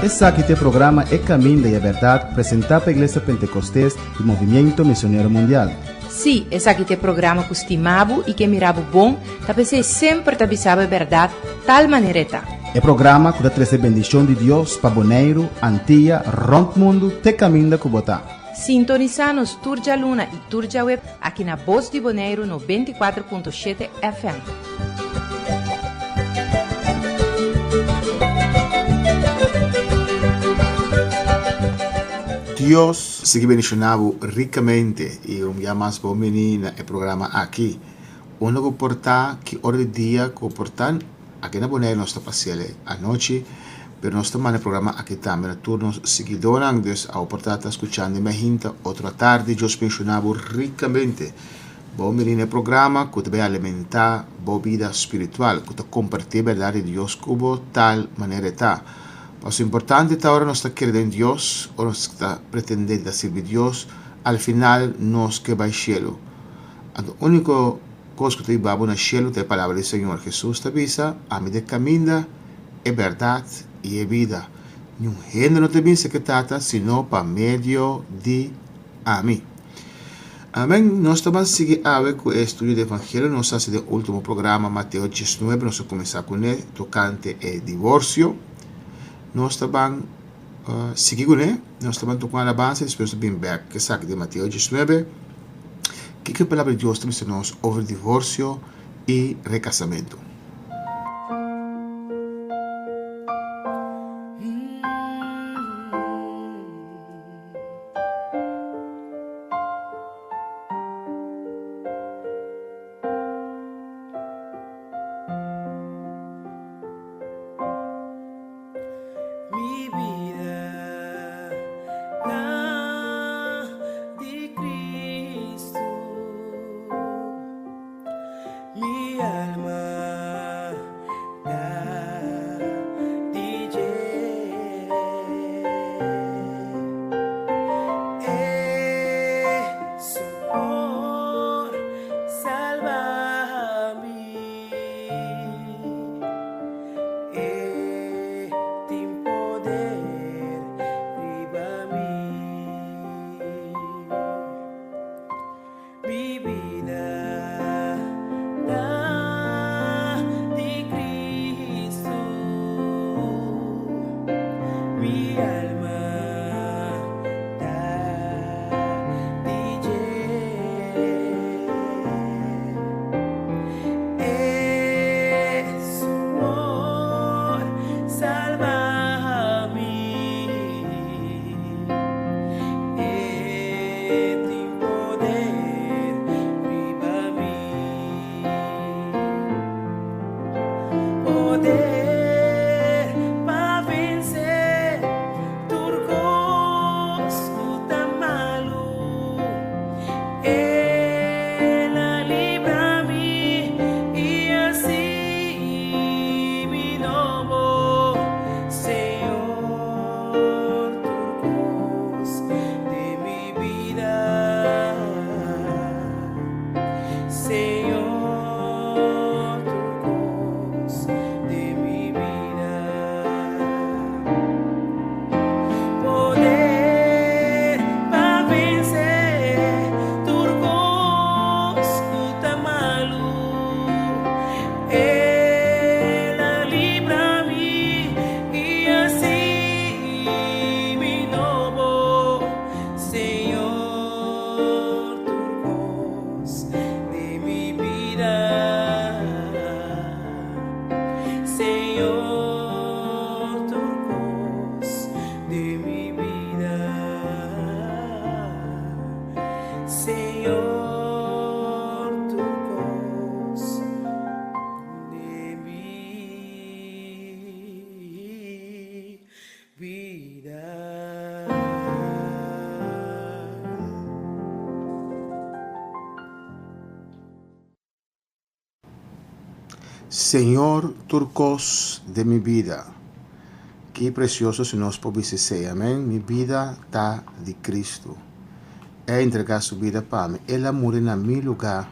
Esaki ta e programa E Caminda y e Berdad presenta pa Iglesia Pentecostes y Movimiento Misionero Mundial. Sí, esaki ta e programa ku stima bo i ke mira bo bon, ta p'esei semper ta bisa bo e bèrdat tal manera e ta. E programa ku ta trese bendishon di Dios pa Boneiru, Antia, rònt mundu te kaminda ku bo ta. Sintonisá nos tur djaluna i tur djaweb aki na Bos di Boneiru 94.7 FM. Dios sigui bendiciona bo ricamente y un bia mas bo bini na e programa aki. Unda cu por ta ki ora di dia cu por ta aki na Bonaire nos ta paciele anochi pero nos ta manda e programa aki tambe na tur nos siguidornan dus awo por ta ta scuchando y mahinta otro atardi Dios bendiciona bo ricamente. Bo bini na e programa cu ta bay alimenta bo bida spiritual cu ta comparti e berdad di Dios cu bo tal manera e ta. Paso importante ta ora nos ta kere den Dios, ora nos ta pretende di ta sirbi Dios, al final nos ke bai shelu. Anto uniko kos ku ta yuba bo na shelu ta e palabra di Señor. Hesus ta bisa, Ami ta e kaminda, e bèrdat i e bida. Niun hende no ta bin serka e Tata sino pa medio di ami. Amen. Nos ta ban sigui awe ku e estudio di Evangelio. Nos a hasi den ultimo programa Mateo 19, nos a kuminsá kuné tokante e divorsio. Nos ta ban sigui kuné, nos ta ban toka un alabansa i despues nos ta bin bèk ku esaki den Mateo 19. Kiko e Palabra di Dios ta bisa nos over divorsio i rekasamentu? Mi bida ta di Cristo, mi alma ta di dje. E su por salba mi. E tin poder riba mi. Mi bida ta di Cristo, mi alma ta di dje. E su amor salba mi. E tin poder riba mi. Poder pa vense tur kos ku ta malu. El a libra mi i hasi mi nobo, Señor, tur kos den mi bida. Señor, tur kos den mi bida. Poder pa vense tur kos ku ta malu. El a libra mi i hasi mi nobo, Señor, tur kos den mi bida. Señor, tur kos den mi bida. Señor, tur kos den mi bida. Señor tur cos den mi bida. Ki precioso si nos por bisa esey, amen. Mi bida ta di Cristo. E a entrega su bida pa mi. El a muri na mi lugar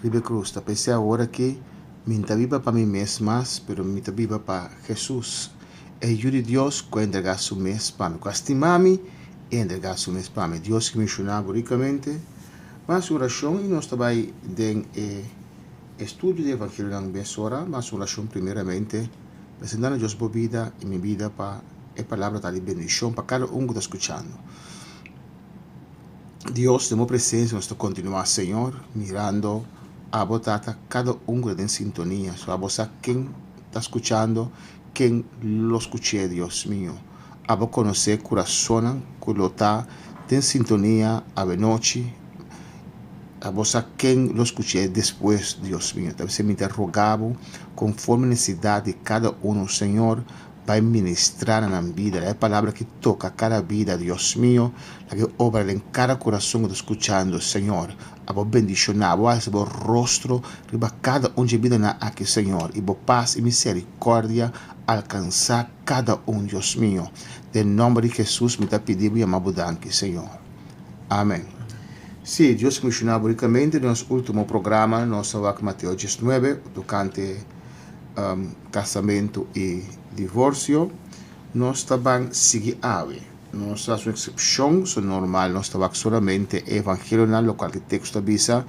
riba e cruz. Ta p'esey awor aki Mi n'ta biba pa mi mes mas, pero mi ta biba pa Jesus, e Yu di Dios ku a entregá su mes pa mi, ku a stima mi i a entregá su mes pa mi. Dios ke menshoná bo rikamente. Ban hasi un orashon i nos ta bai den e estudio di evangelionan mesora. Ban hasi un orashon primeramente, presentá na Dios bo bida i mi bida pa e palabra ta di bendishon pa kada un ku ta skuchando. Dios, den bo presencia nos ta continua, Señor, mirando abo Tata cada un cu ta den sintonia. So abo sa ken ta scuchando, ken lo scuch'é, Dios mio. Abo conoce curasonnan cu lo ta den sintonia awenochi. Abo sa ken lo scuch'é despues, Dios mio. Ta bisa mi ta roga bo conforme necesidad di cada uno, Señor, Bai ministrá na nan bida. Laga e palabra aki toka kada bida, Dios mio. Laga e obra den kada kurason ku ta skuchando, Señor. Abo bendishoná, abo alsa bo rostro riba kada un dje bidanan aki, Señor, i bo pas i miserikòrdia alkansá kada un, Dios mio. Den nòmber di Hesus mi ta pidi bo yama bo danki, Señor. Amen. Sí, Dios a menshoná bo rikamente den nos último programa. Nos a wak Mateo diesnuebe tokante. Kasamentu i divorsio, nos ta ban sigui awe. Nos ta hasi un eksepshon, so normal nos ta wak solamente e evangelionan, lokual ki teksto ta bisa,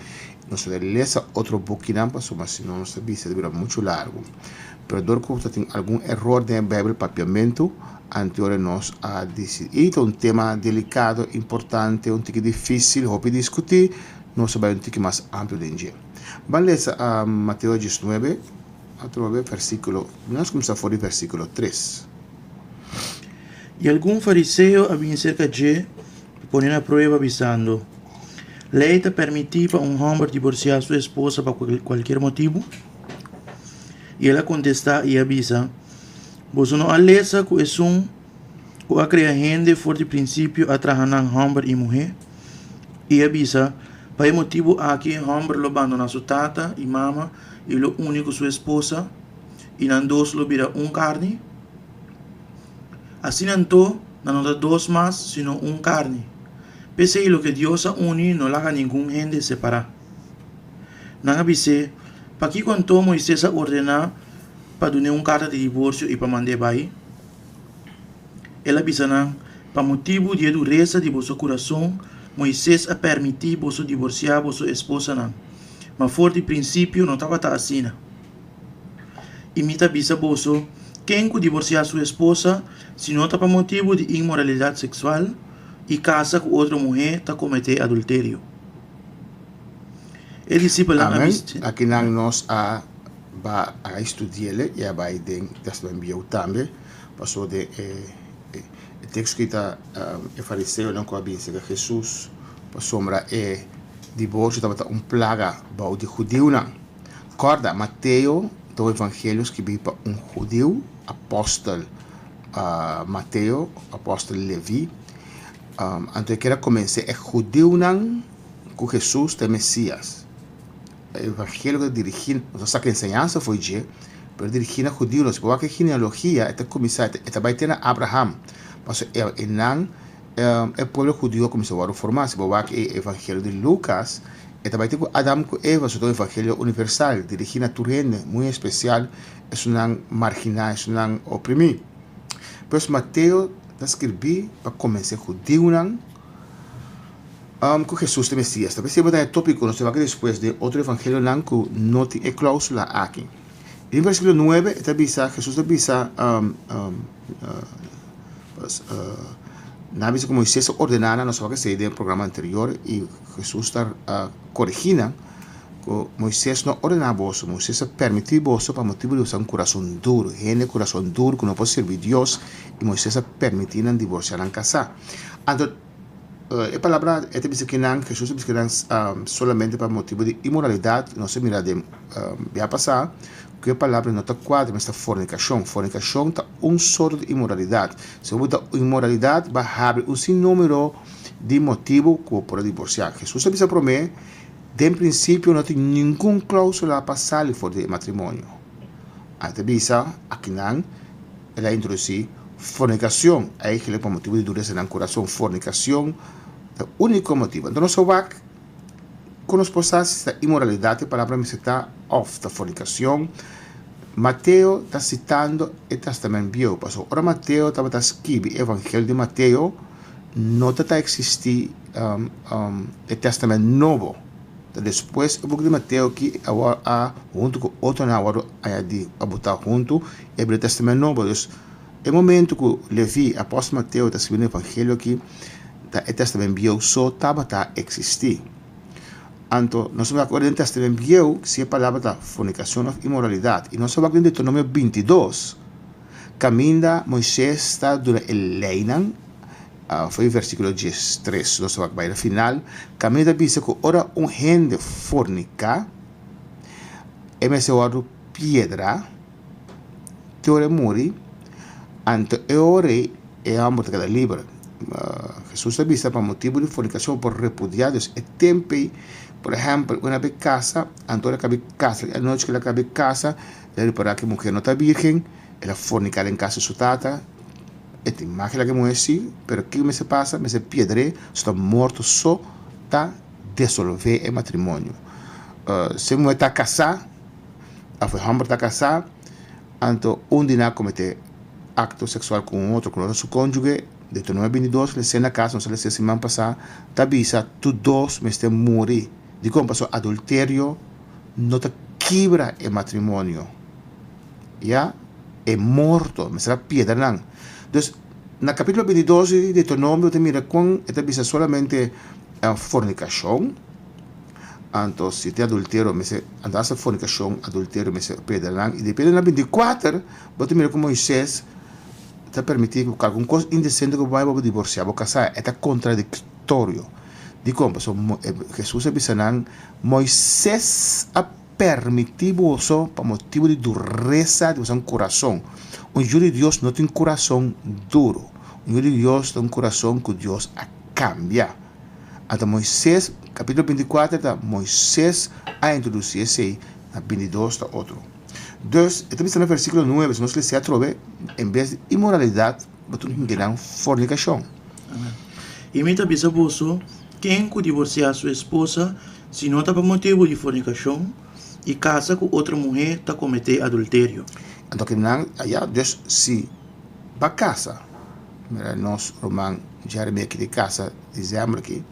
nos ta lesa otro bukinan pasobra si no nos ta bisa ta bira muchu largu. Pero dor ku ta tin algun eror den e Beibel papiamentu, anteora nos a disidí, i ta un tema delikado, importante, un tiki difísil, hopi diskutí, nos a bai un tiki mas amplio den dje. Ban lesa Mateo diesnuebe, atrobe versíkulo, nos kuminsá for di versíkulo tres. I algun fariseo a bini serka dje pa pon'é na prueba, bisando, Lei ta permití pa un hòmber divorsiá su esposa pa kualkier motibu? I el a kontestá i a bisa, Boso no a lesa ku esun ku a krea hende for di prinsipio a traha nan hòmber i muhé? I a bisa, Pa e motibu aki e hòmber lo bandoná su tata i mama i lo uni ku su esposa, i nan dos lo bira un karni? Asina anto, nan no ta dos mas, sino un karni. P'esei loke Dios a uni no laga ningun hende separá. Nan a bis'é, Pakiko anto Moisés a ordená pa dun'é un karta di divorsio i pa mand'é bai? El a bisa nan, Pa motibu di e duresa di boso kurason, Moises a pèrmití boso divorsiá boso esposanan, ma for di prinsipio no tabata asina. I mi ta bisa boso, ken ku divorsiá su esposa, si no ta pa motibu di inmoralidat seksual, i kasa ku otro muhé, ta kometé adulterio. E disipelnan a Amèn. bisa. Akinan nos a ba a studi'el i a bai den Tèstamènt Bieu tambe. Pasobra den e e teksto ki ta e fariseonan ku a bin serka Hesus pasobra e diborsio tabata un plaga bou di hudiunan. Kòrda, Mateo ta un evangelio skibí pa un hudiu, apòstel Mateo, apòstel Leví. Anto e kier a komensé e hudiunan ku Hesus ta e Mesias. E evangelio ta dirigí, nos ta saka enseñansa for dje, pero dirigí na hudiunan. Si bo wak e genealogia, e ta kuminsá, e ta bai te na Abraham. Pasobra e nan e pueblo hudiu a kuminsá wòrdu formá. Si bo wak e evangelio di Lukas, e ta bai te ku Adam ku Eva. So ta un evangelio universal, dirigí na tur hende, muy espesial esunnan marginá, esunnan oprimí. Pues Mateo ta skirbí pa komensé hudiunan. Ku Hesus ta Mesias. Ta p'esei bo ta e tópiko nos ta wak despues den otro evangelionan ku no tin e klóusula aki. Den versíkulo nuebe e ta bisa, Hesus ta bisa, nan a bisa ku Moises a ordená nan, nos a wak esei den e programa anterior i Hesus ta koregí nan ku Moises no a ordená boso, Moises a permití boso pa motibu di boso ta un kurason duru, hende kurason duru ku no por sirbi Dios i Moises a permití nan divorsiá nan kasá. Anto. E palabra e ta bisa kinan, Hesus ta bisa kinan solamente pa motibu di inmoralidat, nos a mira den bia pasá ku e palabra no ta kuadra mester fornikashon. Fornikashon ta un sorto di inmoralidat. Si bo ta inmoralidat bo a habri un sinnúmero di motibu ku bo por a divorsiá. Hesus a bisa promé, den prinsipio no tin ningun klóusula pa sali for di e matrimonio. A ta bisa akinan. El a introdusí fornicacion eigenlijk pa motibu di duresa nan kurason. Fornicacion ta úniko motibu. Anto nos a wak Kon nos por sa si ta inmoralidat e palabra mester ta òf ta fornikashon? Mateo ta sitando e Tèstamènt Bieu, pasobra ora Mateo tabata skibi e Evangelio di Mateo, no ta ta eksistí e Tèstamènt Nobo. Ta despues e buki di Mateo ki awor a huntu ku otronan a wòrdu añadí, a botá huntu e bira Tèstamènt Nobo. Dus, e momentu ku Leví, apòstel Mateo, ta skibi e Evangelio aki, ta e Tèstamènt Bieu so tabata eksistí. Anto, nos ta wak ora den Tèstamènt Bieu si e palabra ta fornikashon òf inmoralidat. I nos ta wak den Deuteronomio bintidos, kaminda Moises ta duna e leinan, for di versíkulo diestres nos ta wak bai na final, kaminda ta bisa ku ora un hende forniká, e mester wòrdu piedra te ora e muri, anto e ora ei e hòmber ta keda liber. Hesus a bisa pa motibu di fornikashon por repudiá Dios. E tempu ei, por ehèmpel, un a bai kasa, anto ora el a kabi kasa, e anochi ku el a kabi kasa, el a ripará ku e muhé no ta bírgen, el a forniká den kas di su tata. E tin magia laga e muhé si, pero kiko mester pasa? Mester piedr'é, su ta morto so ta desolvé e matrimonio. Si e muhé ta kasá òf e hòmber ta kasá, anto un di nan a kometé akto seksual ku un otro ku no ta su kónjuge, Deuteronomio bintidos, lesé na kas, nos a lesé siman pasá, ta bisa tur dos mester muri. Dikon? Pasobra adulterio no ta kibra e matrimonio. Ya, e morto, mester a piedra nan. Dus, na kapítulo bintidos di Deuteronomio bo ta mira kon e ta bisa solamente fornikashon, anto si tin adulterio mester, anto hasta fornikashon, adulterio mester piedra nan. I depende na bintikuater bo ta mira ku Moises ta permití ku algun kos indesente ku bo bai bo divorsiá bo kasá. E ta kontradiktorio. Dikon? Pasobra Hesus a bisa nan, Moises a Permití boso pa motibu di duresa di boso kurason. Un yu di Dios no tin kurason duru. Un yu di Dios ta un kurason ku Dios a kambia. Anto Moises, kapítulo bintikuater ta Moises a introdusí esei, na bintidos ta otro. Dus, e ta bisa na versíkulo nuebe, si nos lesa atrobe, en bes di inmoralidat, bo ta un gran fornikashon. I mi ta bisa boso, ken ku divorsiá su esposa, Si no ta pa motibu di fornikashon i kasa ku otro muhé ta kometé adulterio. Anto ke nan aya, dus si ba kasa, mira nos ruman Jeremy aki di kasa disiember aki,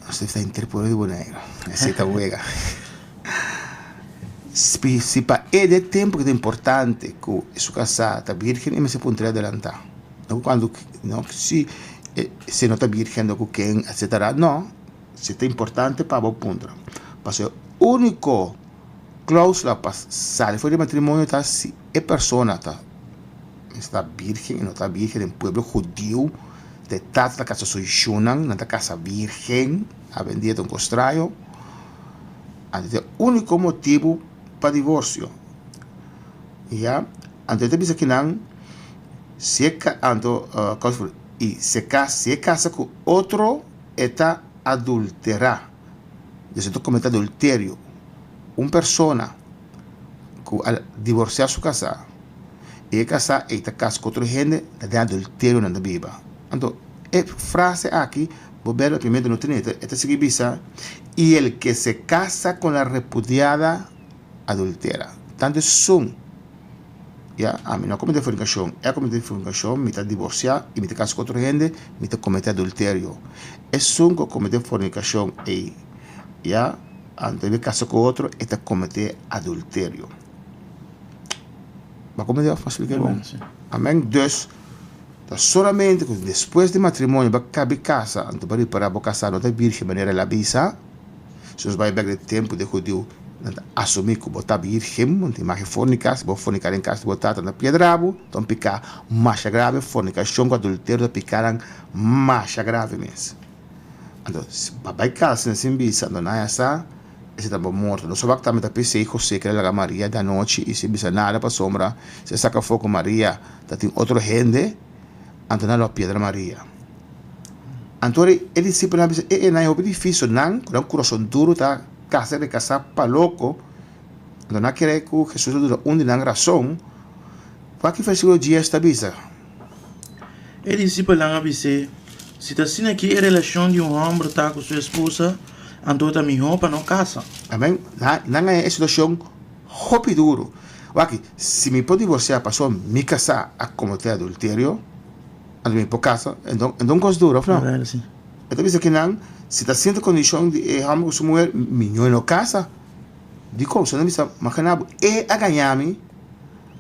nos ta henter pueblo di Boneiru, esei ta wega. Si pa e den tempu ke ta importante ku su kasá ta birgen e mester puntra adelantá. No cuando no si si no ta virgen no cu ken etcetera no si ta importante pa bo puntra pasobra e unico clausula pa sali for di matrimonio ta si e persona ta esta virgen y no ta virgen den pueblo hudiu de tata ta casa su yunan nan ta casa virgen awendia ta un cos straño anto ta e unico motibo pa divorcio ya anto e ta bisa kinan. Si e ka anto i se ka si e kasa ku otro e ta adulterá. Dus e ta komete adulterio. Un persona ku a divorsiá su kasá i e kasá ei ta kasa ku otro hende ta den adulterio nan ta biba. Anto e frase aki bo bèrdè primeramente no tene e ta sigui bisa i el ke se kasa kon la repudiada adultera. Tantu esun. Ya, ami no a kometé fornikashon, e a kometé fornikashon, mi ta divorsiá i mi ta kasa ku otro hende, mi ta kometé adulterio. Esun ku a kometé fornikashon ei, ya, anto e bai kasa ku otro, e ta kometé adulterio. Bo a komprendé òf mi a splika bon? Amèn. Dus, ta solamente ku despues di matrimonio bo a kabi kasa, anto bo a ripará bo kasá no ta bírgen manera el a bisa. Si nos bai bek den tempu di hudiu, nan ta asumí ku bo ta bírgen, bo no tin mag di forniká. Si bo forniká den kas di bo tata, nan ta piedra bo. Ta un piká masha grave. Fornikashon ku adulterio ta pikánan masha grave mes. Anto, si bo bai kasa sin bisa, anto nan a sa, esei ta bo morto. Nos a wak tambe ta p'esei José kere laga Maria di anochi i sin bisa nada pasobra si e saka afó ku Maria ta tin otro hende, anto nan lo a piedra Maria. Anto ora e disipelnan a bisa, E e nan e hopi difisil, nan ku nan kurason duru ta kasa rekasá pa loko. Anto nan a kere ku Hesus a duna un di nan rason. Wak ki versíkulo dies ta bisa? E disipelnan a bis'é, Si ta asina aki e relashon di un hòmber ta ku su esposa, anto ta mihó pa no kasa. Amen. Nan haña e situashon hopi duru. Wak, si mi por divorsiá pasobra mi kasá a kometé adulterio, anto mi por kasa, enton e ta un kos duru, òf no? E ta bisa kinan, si ta sinti kondishon di e hòmber ku su muher, mihó e no kasa. Dikon? So nan bisa, Magina bo, e a gaña mi,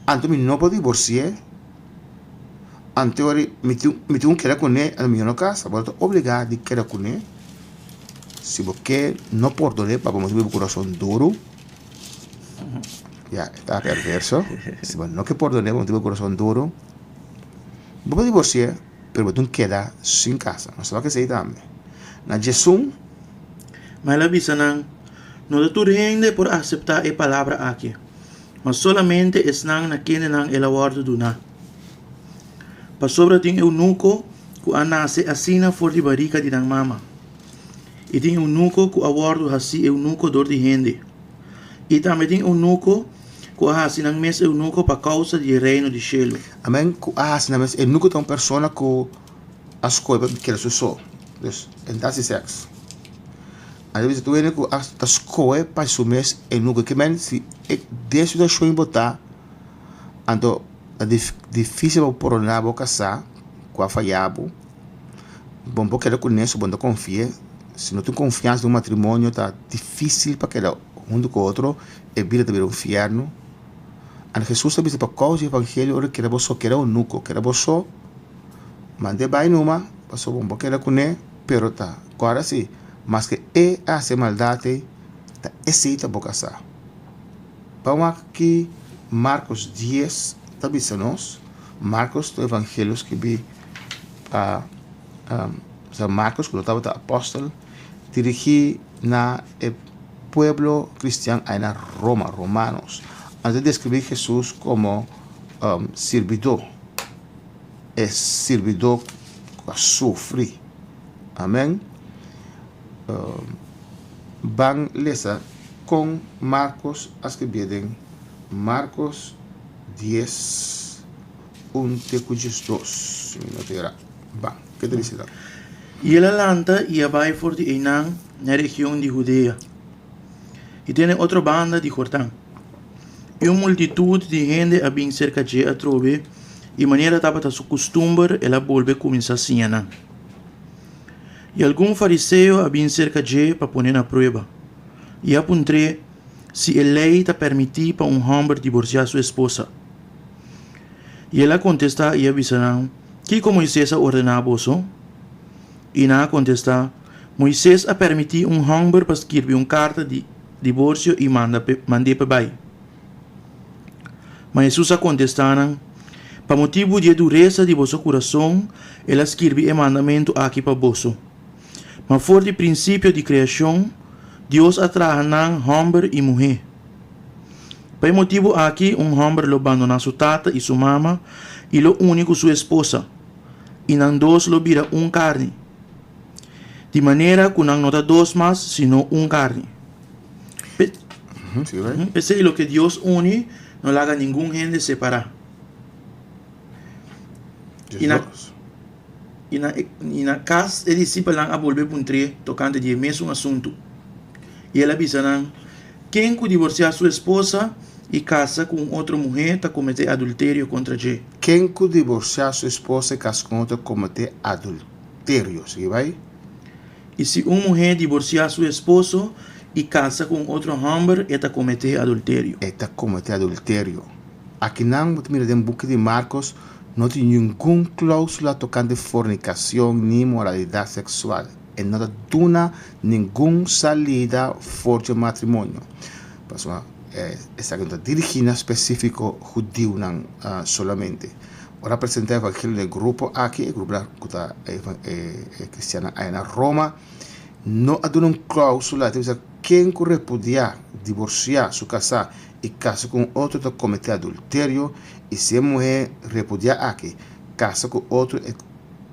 anto mi no por divorsi'é. Anto ora mi tin mi tin ku keda kuné, anto mi no kasa. Bo ta obligá di keda kuné. Si bo ke no pordon'é pa bo motibu di bo kurason duru, ya, e ta perverso. Si bo no ke pordon'é pa motibu di bo kurason duru, bo por divorsi'é, pero bo tin keda sin kasa. Nos ta wak esei tambe. Na djesun. Ma el a bisa nan, No ta tur hende por aseptá e palabra aki, ma solamente esnan na kendenan el a wòrdu duná. Pasobra tin eunuko ku a nase asina for di barika di nan mama, i tin eunuko ku a wòrdu hasí eunuko dor di hende, i tambe tin eunuko ku a hasi nan mes eunuko pa kousa di e Reino di shelu. Amen, ku a hasi nan mes eunuko ta un persona ku a skohe pa keda su so, dus e no ta hasi sèks. A bisa tur hende ku a ta skohe pa su mes eunuko, ke men si e den situashon bo ta, anto ta difisil pa bo pordoná bo kasá ku a faya bo, bo no por keda kuné si bo no ta konfi'é, si no tin konfiansa den un matrimonio ta difisil pa keda huntu ku otro, e bida ta bira un fièrnu. Anto Hesus ta bisa pa kousa di evangelio ora keda bo so, keda eunuko, keda bo so. Mand'é bai numa, pasobra bo no por keda kuné, pero ta kòrda si, maske e a hasi e maldat ei, ta esei ta bo kasá. Ban wak ki Markos dies ta bisa nos. Markos ta evangelio skibí pa San Markos ku no tabata apòstel, dirigí na e pueblo kristian ei na Roma, romanos. Anto ta deskribí Hesus komo sirbidó. E sirbidó ku a sufri. Amèn. Ban lesa kon Markos a skribié den Markos dies, un te ku 12, si mi no ta era. Ban, ke ta bisa nan? I el a lanta i a bai for di einan na e region di Hudea, i te na e otro banda di Jordan. I un multitut di hende a bin serka dje atrobe, i manera tabata su kustumber el a bolbe kuminsá siña nan. I algun fariseo a bin serka dje pa pon'é na prueba, i a puntr'é si e lei ta permití pa un hòmber diborsiá su esposa. I el a kontestá i a bisa nan, Kiko Moises a ordená boso? I nan a kontestá, Moises a permití un hòmber pa skirbi un karta di diborsio i manda p'e mand'é p'e bai. Ma Hesus a kontestá nan, Pa motibu di e duresa di boso kurason el a skirbi e mandamentu aki pa boso. Ma for di prinsipio di kreashon, Dios a traha nan hòmber i muhé. Pa e motibu aki un hòmber lo bandoná su tata i su mama i lo uni ku su esposa, i nan dos lo bira un karni. Di manera ku nan no ta dos mas, sino un karni. P'esei loke Dios uni, no laga ningun hende separá. I na, i na, i na kas e disipelnan a bolbe puntr'é tokante di e mesun asuntu. I el a bisa nan, Ken ku divorsiá su esposa i kasa ku un otro muhé ta kometé adulterio kontra dje. Ken ku divorsiá su esposa i kasa ku un otro kometé adulterio. Terio, sigui bai. I si un muhé divorsiá su esposo i kasa ku un otro hòmber, e ta kometé adulterio. E ta kometé adulterio. Akinan bo ta mira den buki di Markos no tin ningun klóusula tokante fornikashon ni moralidat seksual. E no ta duna ningun salida for dje matrimonio. Pasobra esaki no ta dirigí na spesífiko hudiunan solamente. Ora a presentá e evangelio na e grupo aki, e grupo ku ta e kristiannan aya na Roma, no a duna un klóusula, ta bisa ken ku repudiá, divorsiá, su kasá i kasa ku un otro ta kometé adulterio, i si e muhé repudiá aki, kasa ku otro,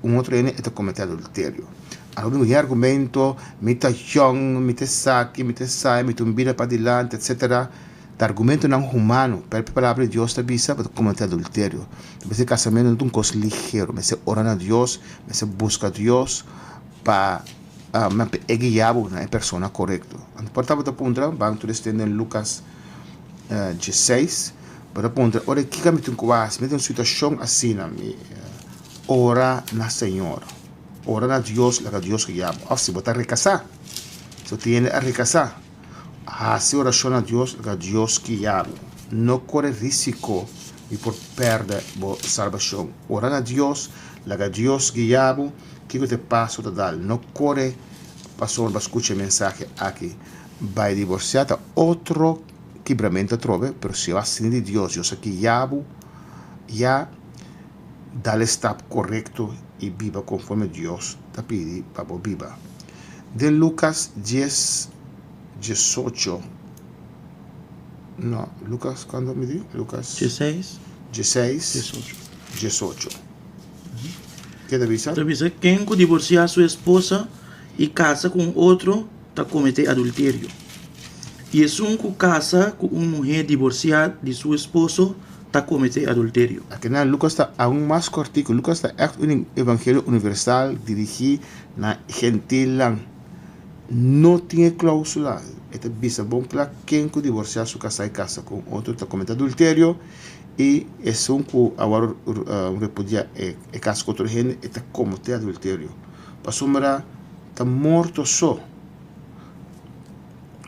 un otro hende, e ta kometé adulterio. Algun di muhé argumento, mi ta yòn, mi ta esaki, mi ta esai, mi ta un bida padilanti, etsetera. Ta argumentonan humano, pero e Palabra di Dios ta bisa bo ta comete adulterio. Ta mester casamento no ta un cos ligero, mester ora na Dios, mester busca Dios pa e guia bo na e persona corecto. Anto por ta bo ta puntra, ban tur esté den Lucas dieseis, bo ta puntra, ora kiko mi tin cu haci? Mi tin un situacion asina, mi ora na Señor, ora na Dios, laga Dios guia bo. Of si bo ta recasa, si bo tin hende a recasa. Hasi orashon na Dios laga Dios guia bo. No kore risiko di por pèrdè bo salbashon. Ora na Dios, laga Dios guia bo kiko ta e paso ta dal. No kore pasobra bo a skucha e mensahe aki. Bai divorsiá ta otro kibramentu atrobe, pero si bo a sinti di Dios, Dios a guia bo ya dal e stap korekto i biba konforme Dios ta pidi pa bo biba. Den Lucas dies, diesocho, no, Lucas, cuando mi di? Lucas Dieseis. Dieseis. Diesocho. Diesocho. Ke ta bisa? Ta bisa, Ken ku divorsiá su esposa i kasa ku un otro ta kometé adulterio. I esun ku kasa ku un muhé divorsiá di su esposo ta kometé adulterio. Akinan Lucas ta aun mas kortiku. Lucas ta ègt un evangelio universal dirigí Na gentilnan no tin e klausula. E ta bisa bon kla ken ku divorsiá su kasá i kasa ku un otro ta kometé adulterio i esun ku a wòrdu repudiá e kasa ku otro hende e ta kometé adulterio. Pasobra ta morto so,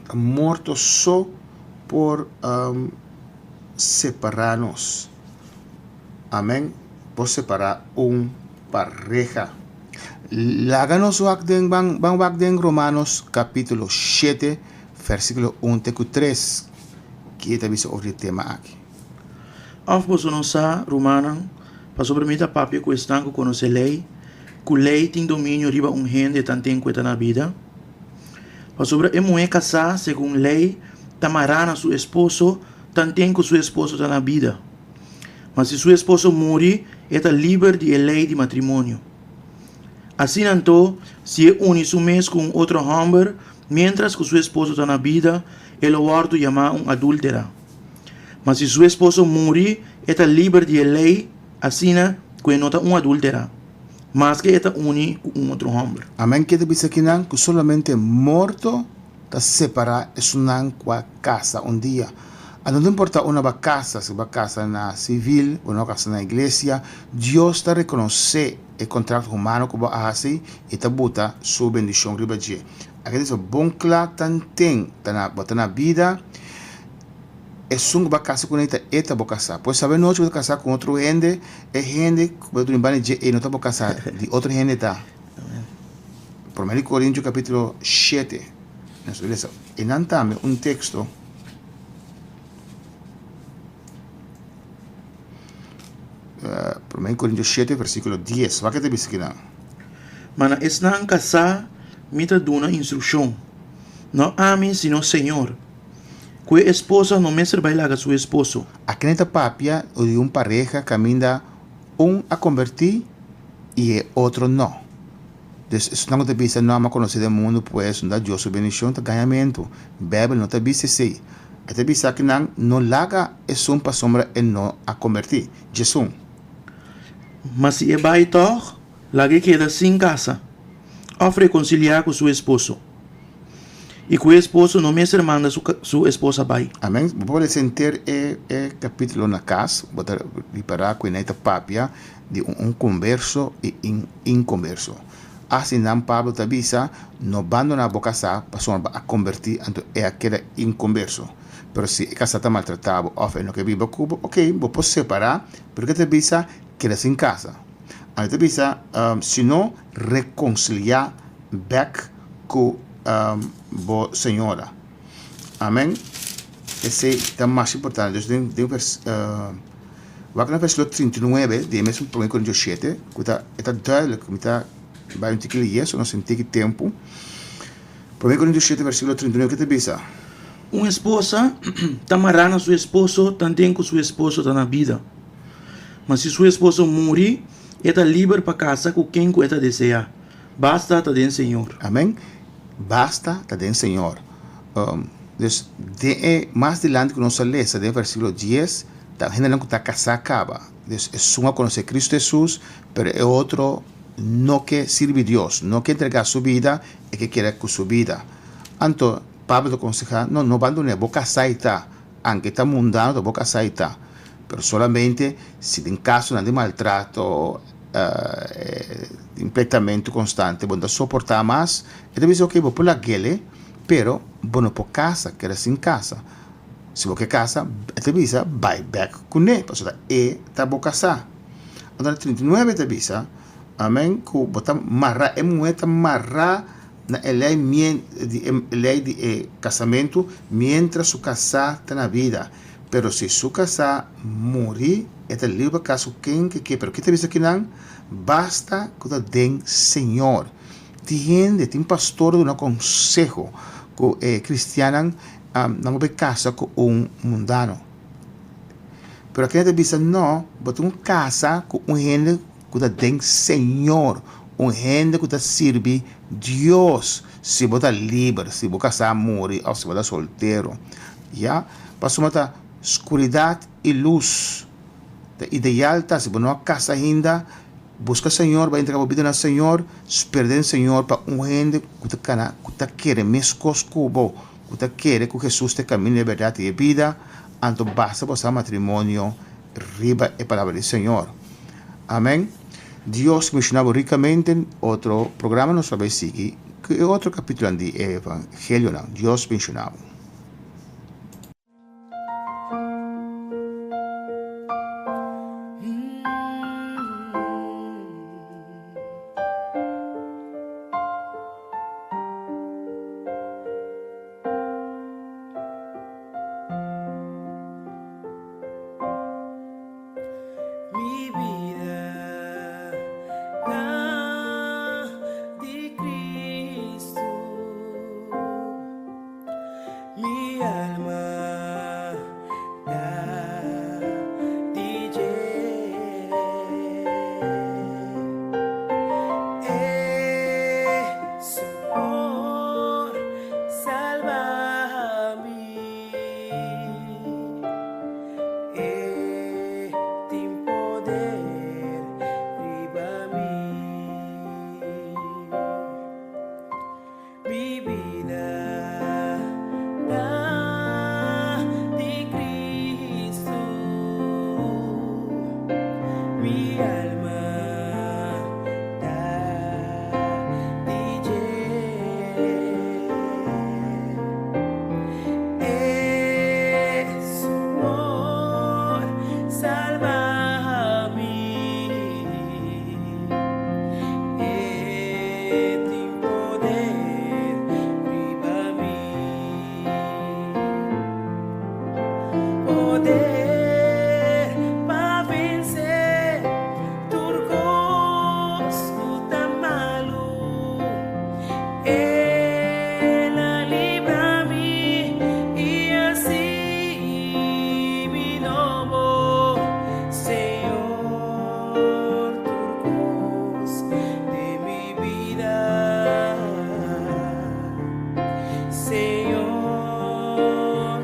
ta morto so por separá nos. Amèn. Por separá un pareha. Laga nos wak den ban ban wak den Romanos kapítulo shete versíkulo un te ku tres ki e ta bisa over di e tema aki. Òf boso no sa, rumannan, pasobra mi ta papia ku esnan ku konosé lei, ku lei tin dominio riba un hende tanten ku e ta na bida? Pasobra e muhé kasá segun lei ta mará na su esposo tanten ku su esposo ta na bida. Ma si su esposo muri, e ta liber di e lei di matrimonio. Asina anto, si e uni su mes ku un otro hòmber miéntras ku su esposo ta na bida, e lo wòrdu yamá un adúltera. Ma si su esposo muri, e ta liber di e lei, asina ku e no ta un adúltera, maske e ta uni ku un otro hòmber. Amen ke ta bisa kinan ku solamente morto ta separá esunnan ku a kasa un dia. A no ta importá unda bo a kasa, si bo a kasa na sivil o no a kasa na iglesia, Dios ta rekonosé e kontrakto humano ku bo a hasi i ta buta su bendishon riba dje. Aki ta bisa bon kla tanten ta na bo ta na bida, esun ku bo a kasa kuné ta e ta bo kasá. Pues sabe nochi bo ta kasá ku otro hende, e hende ku bo ta duna banda di dje ei no ta bo kasá, di otro hende ta. Promé di Korintio kapítulo shete, nos ta lesa einan tambe un teksto. Promé di Korintio shete versíkulo dies, wak e ta bisa kinan? Ma na esnan kasá mi ta duna instrukshon, no ami sino Señor, ku e esposa no mester bai laga su esposo. Akí ta papia di un pareha kaminda Un a kombertí i e otro no. Dus esnan ku ta bisa no ama konosé den mundu pues no ta Dios su bendishon ta gañamentu. Beibel no ta bisa esei. E ta bisa ku nan no laga esun pasobra e no a kombertí. Djesun. Ma si e bai tòg, laga e keda sin kasa òf rekonsiliá ku su esposo. I ku e esposo no mester manda su esposa bai. Amen. Bo por lesa henter e e capítulo na cas, bo ta ripara cu enei ta papia di un un converso y in inconverso. Asinan Pablo ta bisa, no bandona bo casá pasobra bo a converti anto e a keda inconverso. Pero si e casá ta maltrata bo of e no ke biba cu bo, ok, bo por separa, pero ke ta bisa, keda sin casa. Anto ta bisa, si no, reconcilia bek ku bo señora. Amen. Esei ta mas importante. Dus den den vers wak na versíkulo 39 di e mesun promé Korintios shete ku ta e ta duidelijk. Mi ta bai un tiki leyé so nos tin tiki tempu. Promé Korintios shete versíkulo 39 ke ta bisa? Un esposa ta mará na su esposo tanten ku su esposo ta na bida. Ma si su esposo muri, e ta liber pa kasa ku ken ku e ta deseá. Basta ta den Señor. Amen. Basta ta den Señor. Dus den e mas dilanti ku nos a lesa den versíkulo dies, ta hendenan ku ta kasá kaba. Dus esun a konosé Kristu Hesus, pero e otro no ke sirbi Dios, no ke entregá su bida, e ke keda ku su bida. Anto Pablo ta konsehá, No, no bandon'é, bo kasá i ta, anke ta mundano ta bo kasá i ta. Pero solamente si den kasonan di maltrato, di pleitamentu konstante bo no ta soportá mas, e ta bisa, ok, bo por lag'el, pero bo no por kasa, keda sin kasa. Si bo ke kasa, e ta bisa, bai bèk kuné, pasobra e ta bo kasá. Anto na 39 e ta bisa, amen, ku bo ta mará, e muhé ta mará na e lei di e lei di e kasamentu miéntras su kasá ta na bida. Pero si su kasá muri, e ta liber pa kasa ku ken ke ke. Pero ke ta bisa kinan? Basta ku ta den Señor. Tin hende, tin pastor ta duna konseho ku e kristiannan nan por bai kasa ku un mundano. Pero aki nan ta bisa no, bo tin ku kasa ku un hende ku ta den Señor, un hende ku ta sirbi Dios, si bo ta liber, si bo kasá muri òf si bo ta soltero. Ya, pasobra ta skuridat i lus. Ta ideal ta si bo no a kasa ainda, Buska Señor, bai entrega bo bida na Señor, spera den Señor pa un hende ku ta kana, ku ta kere meskos ku bo, ku ta kere ku Hesus ta e kaminda, e bèrdat i e bida, anto basta bo sa matrimonio riba e palabra di Señor. Amen. Dios bendiciona bo ricamente. Otro programa nos ta bai sigui ku e otro capitulonan di e evangelionan. Dios bendiciona bo. Mi bida ta di Cristo. Mi alma ta di dje. E su por salba mi. E tin poder riba mi. Mi bida ta di Cristo, mi alma ta di dje. E su amor salba mi. E tin poder riba mi. Poder pa vense tur kos ku ta malu. El a libra mi i hasi mi nobo, Señor. Tur kos den mi bida, Señor,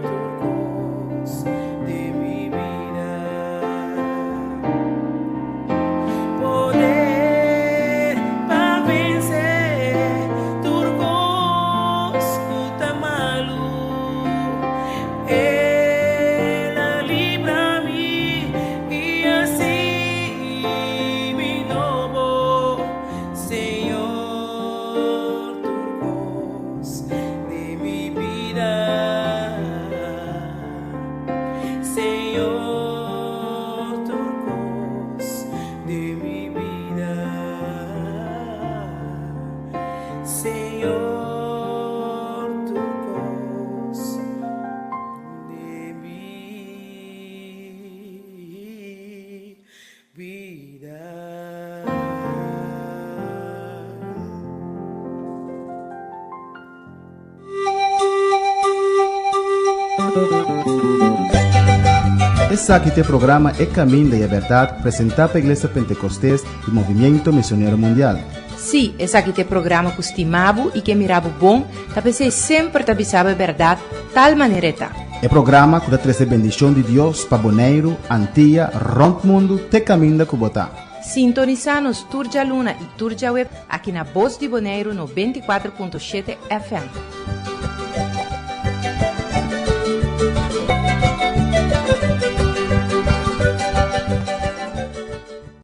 tur kos den mi bida. Poder pa vense tur kos ku ta malu. El a libra mi i hasi mi nobo, Señor, tur kos den mi bida. Señor, tur kos den mi bida. Señor, tur kos den mi bida. Esaki ta e programa E Caminda y e Berdad presenta pa Iglesia Pentecostes y Movimiento Misionero Mundial. Sí, esaki ta e programa ku stima bo i ke mira bo bon, ta p'esei semper ta bisa bo e bèrdat tal manera e ta. E programa ku ta trese bendishon di Dios pa Boneiru, Antia, rònt mundu te kaminda ku bo ta. Sintonisá nos tur djaluna i tur djaweb aki na Bos di Boneiru 94.7 FM.